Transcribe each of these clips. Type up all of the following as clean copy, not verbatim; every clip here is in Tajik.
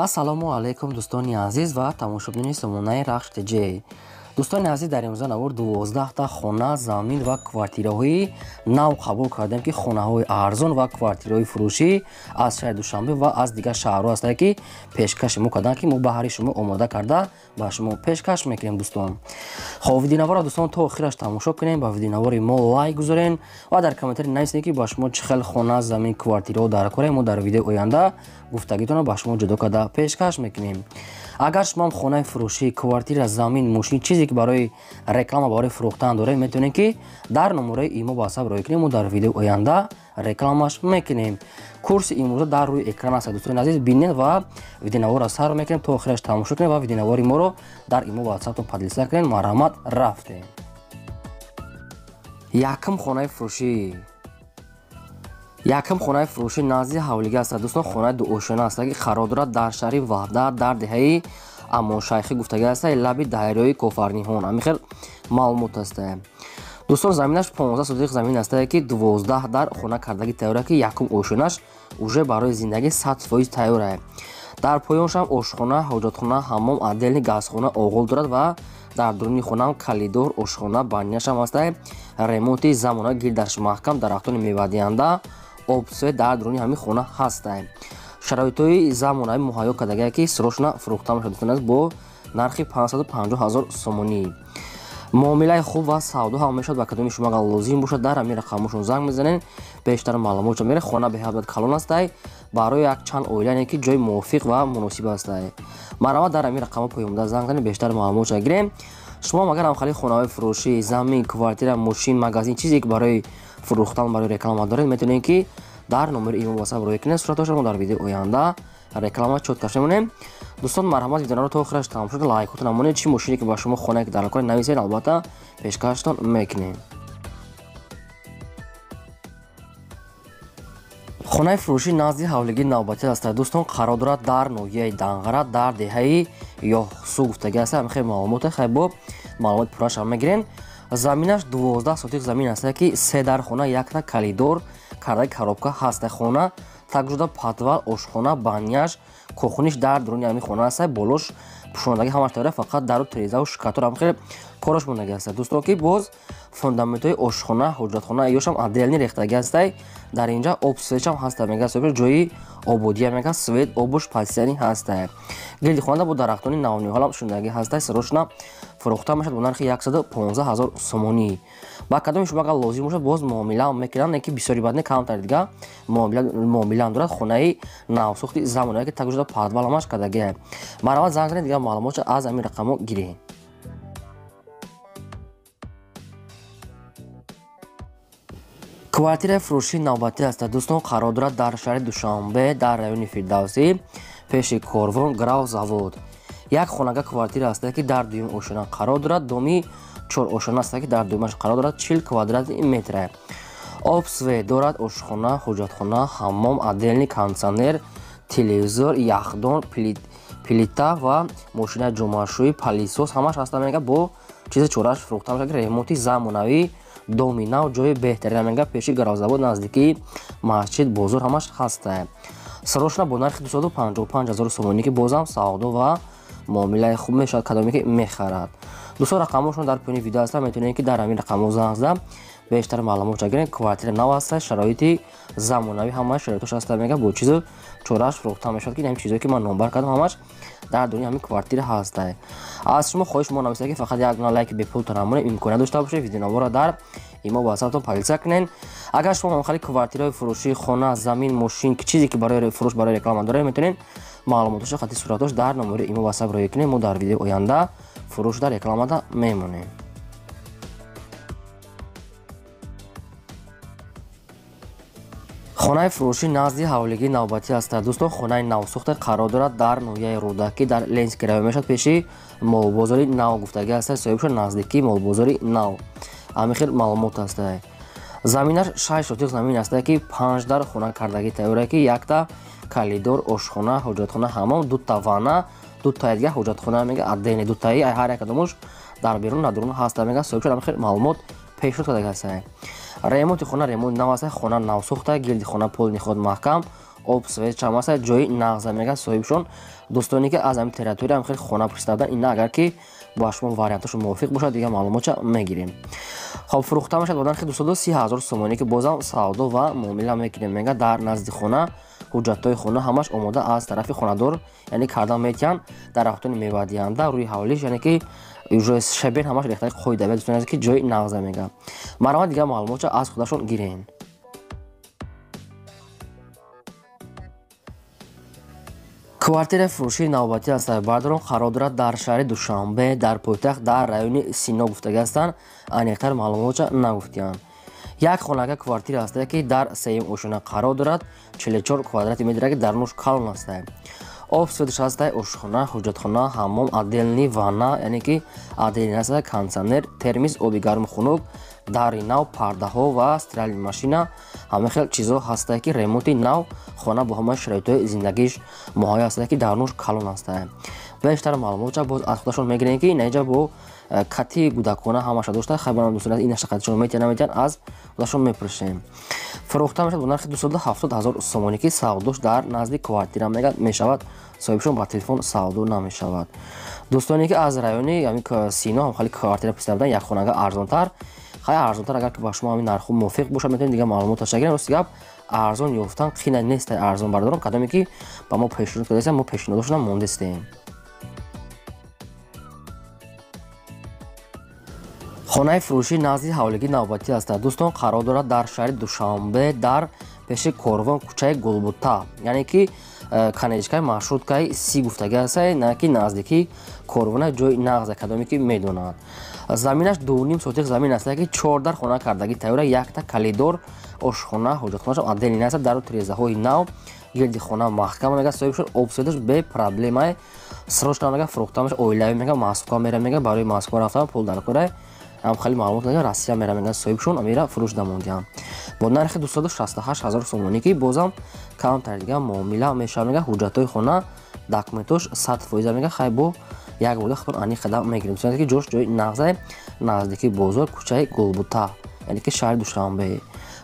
Ассалому алайкум дӯстони азиз ва тамошобинони сомонаи Рахш ТЖ. Дӯстони азиз, дар имрӯза навор 12та хона, замин ва квартираҳои нав қабул кардем, ки хонаҳои арзон ва квартираҳои фурӯшӣ аз шаҳри Душанбе ва аз дигар шаҳрҳо ҳастанд, ки пешкаши мо карданд, ки мо баҳри шумо омода карда ба шумо пешкаш мекунем. Дӯстон, хоб, видеонаворро дӯстон то охираш тамошо кунем, ба видеонавори мо лайк гузорен ва дар комментари нависед, ки ба шумо чӣ хел хона, замин, квартираҳо дар корем. Мо дар видеои оянда гуфтагитонро ба шумо ҷудо карда пешкаш мекунем. Агар шумо ҳам хонаи фурӯшӣ, квартира, замин, мошин, чизе ки барои реклама, барои фурӯхтан доред, метавонед, ки дар номерои имо WhatsApp рой кунем, мо дар видеои оянда рекламаш мекунем. Курси имрӯза дар рӯи экран аст, дӯстони азиз, бинед ва видеонаворро сар мекунем, то охираш тамошо кунед ва видеонавори моро дар имо WhatsApp-тон поделиться кунед. Марҳамат, рафтем. Якум хонаи фурӯшӣ. Якум хонаи фурӯшӣ назди ҳавлига аст, дӯстон. Хонаи дуошёна аст, ки қарор дорад дар шаҳри Ваҳдат, дар деҳаи Амоншайхӣ гуфтага аст, лаби дарёи Кофарниҳон. Ҳамин хел маълумот аст, дӯстон. Заминаш 15 сотих замин аст, ки 12 дар хона кардаги тайёра, ки якум ошёнаш уже барои зиндагӣ 100% тайёра. Дар поёншам ошхона, ҳоҷатхона, ҳаммом, отдельный газхона, оғол дорад ва дар дуруни хонаам калидор, ошхона, баняшам аст. Ремонти замона, гирдаш маҳкам, дарахтони мевадиҳанда, об, свет дар дуруни ҳамин хона ҳаст. Шароитҳои замонави муҳайё кардагие, ки срочно фурӯхта мешавад, дӯстон азиз, бо нархи 550 ҳазор сомонӣ. Муомилаи хуб ва савдо ҳам мешавад. Ба кадоми шумо агар лозим бошад, дар ҳамин рақамошон занг мезанед, бештар маълумотшо меред. Хона беҳад калон астай, барои як чанд оила ки ҷои мувофиқ ва муносиб астай. Марҳамат, дар ҳамин рақамҳо поёнда занг занед, бештар маълумотшо гирем. Шумо агар ҳамхали хонаҳои фурӯшӣ, замин, квартира, мошин, магазин, чизе ки барои фурӯхтан, барои реклама доред, метавонед, ки дар номери имо WhatsApp рой кунед. Суратҳошро мо дар видеои оянда реклама чётко мемонем. Дӯстон, марҳамат, видеоро то охираш тамошо кунед, лайкотон намонед. Чӣ мошине ки ба шумо, хонае ки дар кор, нависед, албатта пешкаштон мекунем. Хонаи фурӯшӣ назди ҳавлигии навбатӣ аст, дӯстон. Қарор дорад дар ноҳияи Данғара, дар деҳаи Ёҳсу гуфтагӣ аст. Ҳамин хел маълумоте. Хай, бо маълумоти пуррашам мегирем. Заминаш 12 сотих замин аст, ки се дар хона, якта калидор кардаи коробка ҳаст. Хона такжуда подвал, ошхона, баняш, кухниш дар дуруни ҳамин хона аст. Болош пӯшондагӣ ҳамаш тайёра, фақат дару терезаву шкатур ҳам хеле кораш мондагӣ аст, дӯстон, ки боз фундаментҳои ошхона, ҳуҷратхона ёшам отдельный рехтагӣ ҳастай. Дар инҷа об, светшам ҳаста, мега ҷои ободия, мега свет, обуш пасияни ҳаста. Гирди хонада бо дарахтони навниҳолам шундагӣ ҳастай. Срочно фурӯхта мешавад бо нархи 115 ҳазор сомонӣ. Ба кадоми шумо агар лозим бошад, боз муомилаам мекунанд, ки бисёри бад не, камтар дига муомилаам дорад. Хонаи навсохти замонавие, ки такжуда подваламаш кардагия. Марҳамат, занг занед, дигар маълумотшо аз ҳамин рақамҳо гиред. Квартираи фурӯшии навбатӣ аст, дӯстон. Қарор дорад дар шаҳри Душанбе, дар райони Фирдавсӣ, пеши Корвон грав завод. Як хонага квартира аст, ки дар дуюм ошёна қарор дорад. Доми чор ошёна аст, ки дар дуюмаш қарор дорад, 40 квадрати метра. Об, свет дорад, ошхона, ҳуҷатхона, ҳаммом, отдельный кондитсионер, телевизор, яхдон, плита ва мошинаи ҷомашӯӣ, пылесос ҳамаш ҳаста, мега бо чизи чораш фурӯхта мешавад. Ремонти замонавӣ, доми нав, ҷои беҳтарина, мега пеши гаравзавод, наздикии масҷид, бозор ҳамаш ҳаста. Срочно бо нархи 255 ҳазор сомонӣ, ки бозам савдо ва муомилаи хуб мешавад, кадоме ки мехарад. Дӯстон, рақамҳошон дар поёни видео ҳастанд, метавонед, ки дар ҳамин рақамҳо занг зада, бештар маълумотша гиред. Квартира нав аста, шароити замонавӣ, ҳамаи шароитош ҳаста, мега бо чизу чорааш фурӯхта мешавад, ки ҳамин чизое ки ман номбар кардам, ҳамаш дар дуруни ҳамин квартира ҳаста. Аз шумо хоҳиш мо нависед, ки фақат як дона лайки бепул намонед, имконият дошта бошед, видеонаворро дар имо WhatsApp-тон поделиться кунед. Агар шумо ҳамхали квартираҳои фурӯшӣ, хона, замин, мошин, чизе ки барои фурӯш, барои реклама доред, метавонед маълумотошо хати суратош дар номери имо WhatsApp рой кунед. Мо дар видеои оянда фурӯш дар рекламада мемонем. Хонаи фурӯшӣ назди ҳавлигии навбатӣ аст, дӯстон. Хонаи навсохта қарор дорад дар ноҳияи Рӯдакӣ, дар Ленинский район мешавад, пеши молбозори нав гуфтагӣ аст. Соҳибшо наздикии молбозори нав. Ҳамин хел маълумот аст. Заминаш 6 сотих замин аст, ки панҷ дар хона кардагӣ тайёра, ки якта калидор, ошхона, ҳоҷатхона, ҳаммом, дута ванна, дутаи дига ҳоҷатхона, мега отдельный дутаи, ҳар як кадомуш дар берун, дар дурун ҳаста, мега соҳибшо ҳамин хел маълумот пешниҳод карда аст. Ремонти хона ремонт нав аст, хона навсохта, гирди хона полный ход маҳкам, Об свет чам аст, ҷои нағза мега соҳибшон. Дӯстоне ки аз ҳамин территория ҳам хеле хона пурсида, ина агар ки бо шумо варианташон мувофиқ бошад, дигар маълумотча мегирем. Хоб, фурӯхта мешавад бо нархи 230 ҳазор сомонӣ, ки бозам савдо ва муомила мекунем. Мега дар назди хона ҳуҷҷатҳои хона ҳамаш омода аз тарафи хонадор, яъне кардан метиҳанд. Дарахтони мевадиҳанда рӯи ҳавлиш, яъне ки шебен ҳамаш рехтаи қоидавия. Дӯстони азиз, ки ҷои нағза мега. Марҳамат, дигар маълумотча аз худашон гирен. Квартираи фурӯшии навбатӣ аст, бардорон, қарор дорад дар шаҳри Душанбе, дар пойтахт, дар райони Сино гуфтагӣ ҳастанд, аниқтар маълумотча нагуфтианд. Як хонага квартира аст, ки дар сеюм ошёна қарор дорад, 44 квадрати метр, ки дар нуш калон аст. Об светш ҳаст, ошхона, ҳуҷҷатхона, ҳаммом, отдельный ванна, яъне ки отдельный аст, кондитсионер, термис, оби гарму хунук, дари нав, пардаҳо ва стиральный машина, ҳама хел чизо ҳастае, ки ремонти нав, хона бо ҳамаи шароитҳои зиндагиш муҳайё ҳастае, ки дар нуш калон ҳастае. Бештар маълумотча боз аз худашон мегирем, ки инаҷа бо кати гудакона ҳамаша дошта. Хайбарам дӯстон, ин шақатишон метиҳанд наметиҳанд, аз худашон мепурсем. Фурӯхта мешавад бо нархи 270 ҳазор сомонӣ, ки савдош дар назди квартира мегад мешавад, соҳибшон ба телефон савдо намешавад. Дӯстоне ки аз райони Сино ҳам хеле квартира пурсида буданд, як хонага арзонтар, хай арзонтар, агар ки ба шумо ҳамин нархҳо мувофиқ бошад, метавонед дигар маълумоташ гирем. Рости гап, арзон ёфтан қина нест, арзон бардорам, кадоме ки ба мо пешниҳод кардастем, мо пешниҳодошона мондестем. Хонаи фурӯшии назди ҳавлигӣ навбатӣ аст, дӯстон, қарор дорад дар шаҳри Душанбе, дар пеши Корвон, кӯчаи Гулбута, яъне ки конечкаи маршруткаи си гуфтагӣ аст, на ки наздики Корвона, ҷои нағза, кадоме ки медонад. Заминаш 2,5 сотих замин аст, ки чор дар хона кардагӣ тайёра, якта калидор, ошхона, ҳоҷатхонааш отдельный аст, дару тирезаҳои нав, гирди хона маҳкам мега соҳиб шуд, обсветаш бепроблемай. Срочно мега фурӯхта меша, оилавӣ мега, Москва мера, мега барои Москва рафтан пул дар кора, ҳам хеле маълумот мега, Россия мера, мега соҳибшон амира фурӯш дамондиҳам бо нархи 268 ҳазор сомонӣ, ки бозам камтар дига муомила мешавад. Мега ҳуҷҷатҳои хона, документош 100% мега. Хай, бо як борда худтон аниқ қадам мегирем, ки ҷош ҷои нағзае, наздики бозор, кӯчаи Гулбута, яъне ки шаҳри Душанбе.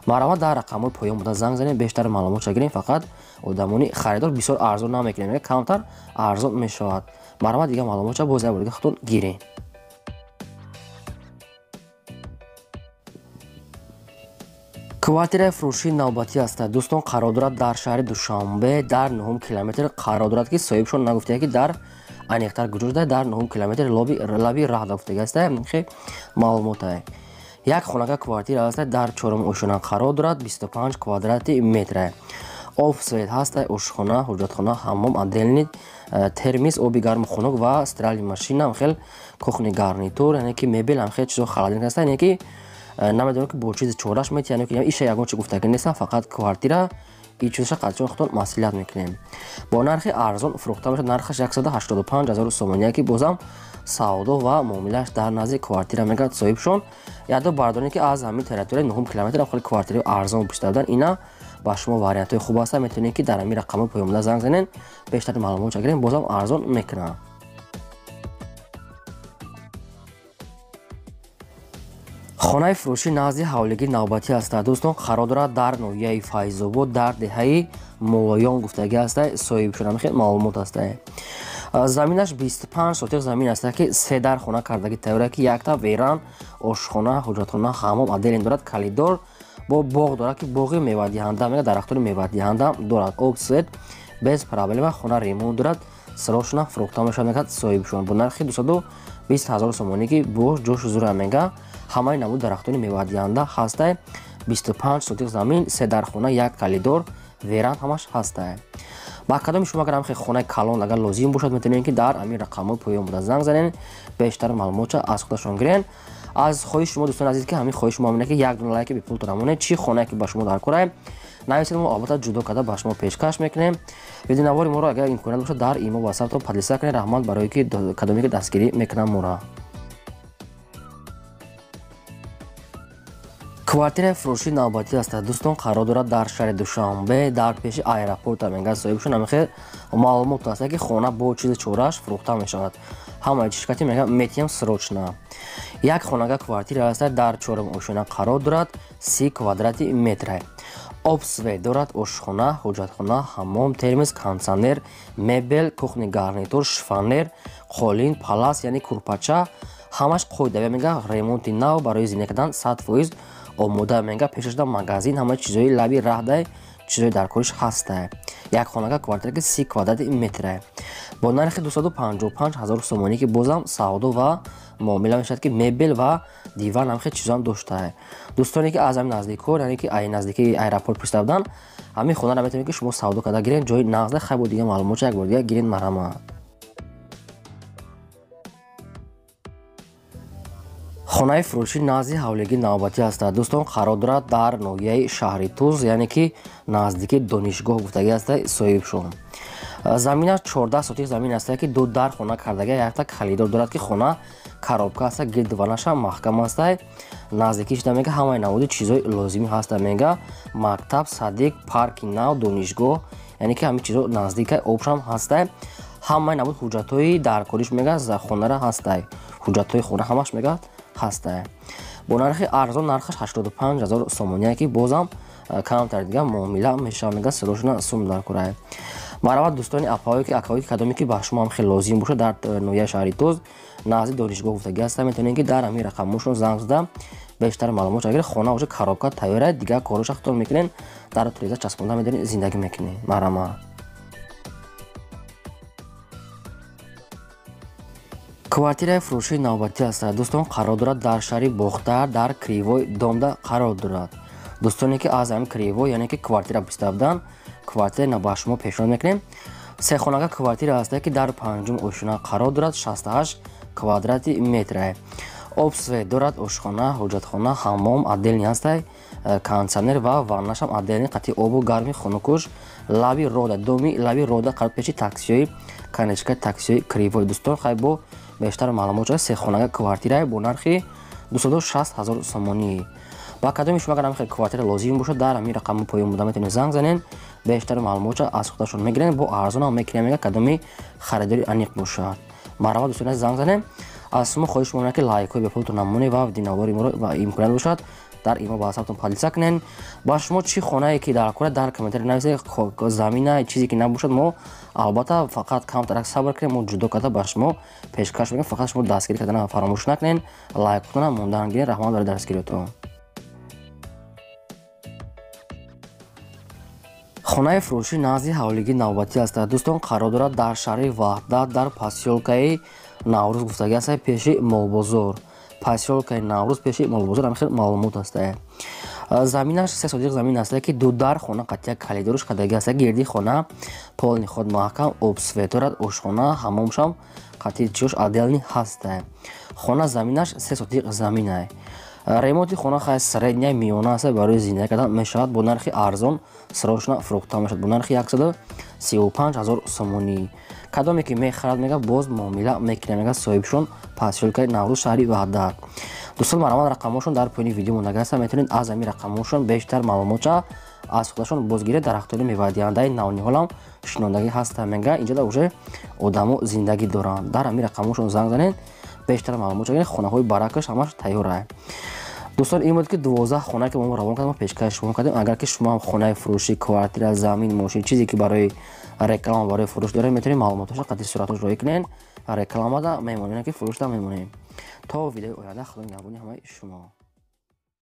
Марҳамат, дар рақамҳои поён буда занг занем, бештар маълумотша гирем. Фақат одамони харидор, бисёр арзон намекунем, мега камтар арзон мешавад. Марҳамат, дига маълумотша боз як бор дига худтон гирем. Квартираи фурӯшии навбатӣ аст, дӯстон, қарор дорад дар шаҳри Душанбе, дар нуҳум километр қарор дорад, ки соҳибшон нагуфтия, ки дар аниқтар куҷо шуда, дар нуҳум километр лаби раҳ гуфтага аст, хе маълумотае. Як хонага квартира аст, дар чорум ошёна қарор дорад, 25 квадрати метр, об свет ҳаст, ошхона, ҳуҷҷатхона, ҳаммом отдельный, термис, оби гарму хунук ва стиральный машина, хел кухни гарнитур, яъне ки мебел, ҳам хел чизо, холодильник аст, яъне ки намедонам, ки бо чизи чораш метиҳанд, ки иша ягон чи гуфтагӣ нестам, фақат квартира и чизаша қатъчон худтон маслиҳат мекунем. Бо нархи арзон фурӯхта мешавад, нархаш 185 ҳазор сомонӣ, ки бозам савдо ва муомилааш дар назди квартира мегӯяд соҳибшон. Ядо бардорем, ки аз ҳамин территорияи нуҳум километр хеле квартираи арзон пурсида буданд, ина ба шумо вариантҳои хуб ҳастанд, метавонед ки дар ҳамин рақамҳои поёнбуда занг занед, бештар маълумотша гирем, бозам арзон мекунам. Хонаи фурӯшии назди ҳавлигӣ навбатӣ аст, дӯстон, қарор дорад дар ноҳияи Файзобод, дар деҳаи Муллоён гуфтагӣ аст, соҳибшон хел маълумот аст. Заминаш 25 сотих замин аст, ки се дар хона кардагӣ тайёра, ки якта веран, ошхона, ҳуҷҷатхона, ҳаммом отдельный дорад, калидор, бо боғ дорад, ки боғи мевадиҳанда мега, дарахтони мевадиҳанда дорад, об свет без проблема, хона ремонт дорад, срочно фурӯхта мешавад, мегӯяд соҳибшон, бо нархи 220 ҳазор сомонӣ, ки бош ҷошу зура, мега ҳамаи намуд дарахтони мевадиҳанда ҳастай, 25 сотих замин, се дархона, як калидор, веран ҳамаш ҳастай. Ба кадоми шумо агар ҳам хонаи калон агар лозим бошад, метавонед ки дар ҳамин рақамҳои поён буда занг занед, бештар маълумотша аз худашон гирен. Аз хоҳиши шумо, дӯстони азиз, ки ҳамин хоҳиши шумо ҳамин, ки як дона лайки бепултон намонед, чӣ хонае ки ба шумо дар корае, нависед, мо албатта ҷудо карда ба шумо пешкаш мекунем. Видеонавори моро агар имконият бошад, дар имо ватсаптон поделиться кунед. Раҳмат барое ки кадоме ки дастгирӣ мекунам моро. Квартираи фурӯшии навбатӣ аст, дӯстон, қарор дорад дар шаҳри Душанбе, дар пеши аэропорт мегӯяд соҳибшон, ҳамин маълумот аст, ки хона бо чизи чораш фурӯхта мешавад, ҳамаи чишкати мега метиҳам срочно. Як хонага квартира аст, дар чорум ошёна қарор дорад, 30 квадрати метр, Об свет дорад, ошхона, ҳоҷатхона, ҳаммом, термос, кондитсионер, мебел, кухни гарнитур, шифонер, қолин, палас, яъне курпача, ҳамаш қоидавия мега. Ремонти нав барои зиндагӣ кардан 100% омода мега. Пешашда магазин, ҳама чизои лаби раҳдай, чизои дар кориш ҳастай. Як хонага квартира ки 30 квадрати метра бо нархи 255 ҳазор сомонӣ, ки бозам савдо ва муомила мешавад, ки мебел ва диван ҳам хел чизоам доштае. Дӯстоне ки аз ҳамин наздикор, яъне ки ай наздикии аэропорт пурсида буданд, ҳамин хонаро метавонед ки шумо савдо карда гирен. Ҷои нағзда хай бо дига маълумотча як бор дига гирен, марҳамат. Хонаи фурӯшӣ назди ҳавлигии навбатӣ ҳастад. Дӯстон, қарор дорад дар ноҳияи шаҳри Туз, яъне ки наздики донишгоҳ гуфтагӣ ҳастад соҳибшон. Заминаш 14 сотих замин ҳастад, ки ду дар хона кардага, якта калидор дорад, ки хона коробка ҳастад, гирдванаша маҳкам ҳастад. Наздикиш мега ҳамаи намуди чизҳои лозимӣ ҳастад мега. Мактаб, садик, парки нав, донишгоҳ, яъне ки ҳамин чизҳо наздика, обшам ҳастад. Ҳамаи намуд ҳуҷҷатҳои даркориш мега хонара ҳастад. Ҳуҷҷатҳои хона ҳамаш мега ҳастад. Бо нархи арзон, нархаш 85 ҳазор сомоние, ки бозам камтар дига муомила мешавад мега, силошона сум дар курае. Марҳамат дӯстони апаҳое ки акаҳое ки кадоме ки ба шумо ҳам хеле лозим бошад, дар ноҳияи шаҳри Туз назди донишгоҳ гуфтагӣ ҳастад, метавонед ки дар ҳамин рақамҳошон занг зада бештар маълумот гиред. Хона уже коробка тайёра, дигар корҳоша худтон мекунед, дар треза часпонда медоред, зиндагӣ мекунед. Марҳамат. Квартираи фурӯшии навбатӣ ҳастад. Дӯстон, қарор дорад дар шаҳри Бохтар, дар Кривой домда қарор дорад. Дӯстоне ки аз ҳамин Кривой, яъне ки квартира пурсида буданд, квартира ба шумо пешниҳод мекунем. Сехонага квартира ҳастад, ки дар панҷум ошёна қарор дорад, 68 квадрати метра. Об свет дорад, ошхона, ҳоҷатхона, ҳаммом отдельный ҳастад, кондитсионер ва ваннашам отдельный, қатъи обу гарми хунукуш, лаби рода, доми лаби рода, қарор пеши таксиҳои конечкаи таксиҳои Кривой. Дӯстон, хай бо бештар маълумот шуда, сехонага квартира бо нархи 260 ҳазор сомонӣ. Ба кадоми шумо агар ҳамин квартира лозим бошад, дар ҳамин рақами поён буда метавонед занг занед, бештар маълумотча аз худашон мегиред, бо арзонам мекунем мега, кадоми харидори аниқ бошад. Марҳамат дӯстони занг занед. Аз шумо хоҳиш мекунам ки лайкҳои бепултон намонед ва динавори моро ва имконият бошад дар имо ба ҳасабтон поделиться кунед. Ба шумо чӣ хонае ки дар кора дар комментарий нависед, замина чизе ки набошад, мо албатта фақат камтарак сабр кунем, мо ҷудо карда ба шумо пешкаш мекунем. Фақат шумо дастгирӣ кардан фаромӯш накунед, лайкотонам мондан гиред. Раҳмат барои дастгириятон. Хонаи фурӯшӣ назди ҳавлигии навбатӣ ҳастад. Дӯстон, қарор дорад дар шаҳри Ваҳдат, дар посёлкаи Наврӯз гуфтагӣ ҳастад, пеши молбозор. Посёлкаи Наврӯз пеши молбозор, ҳамин хел маълумот ҳастад. Заминаш 3 сотих замин ҳастад, ки ду дар хона қатъия калидоруш кардагӣ ҳастад. Гирди хона полни ход маҳкам, об свет дорад, ошхона, ҳаммомшам қатъи чиёш отдельный ҳастад. Хона заминаш 3 сотих заминай. Ремонти хона хай средняя миёна аст, барои зиндагӣ кардан мешавад, бо нархи арзон срочно фурӯхта мешавад бо нархи 135 ҳазор сомонӣ. Кадоме ки мехарад мега боз муомила мекунад мега соҳибшон посёлкаи Наврӯз, шаҳри Ваҳдат. Дӯстон, марҳамат, рақамҳошон дар поёни видео мондаги ҳастанд, метавонед аз ҳамин рақамҳошон бештар маълумотча аз худашон бозгиред. Дарахтони мевадиҳандаи навниҳолам шинондагӣ ҳастанд мега, инҷода уже одамо зиндагӣ доранд. Дар ҳамин рақамҳошон занг занед, бештар маълумот гиред. Хонаҳои баракаш ҳамаш тайёра. Дӯстон, ин буд ки 12 хона ки мо равон кардем, пешкаш шумо кардем. Агар ки шумо ҳам хонаи фурӯшӣ, квартира, замин, мошин, чизе ки барои реклама, барои фурӯш доред, метавонед маълумоташро қатъи сураташ роҳӣ кунед. Рекламада мемонем, ки фурӯшда мемонем. То видеои оянда, Худо нигаҳбони ҳамаи шумо.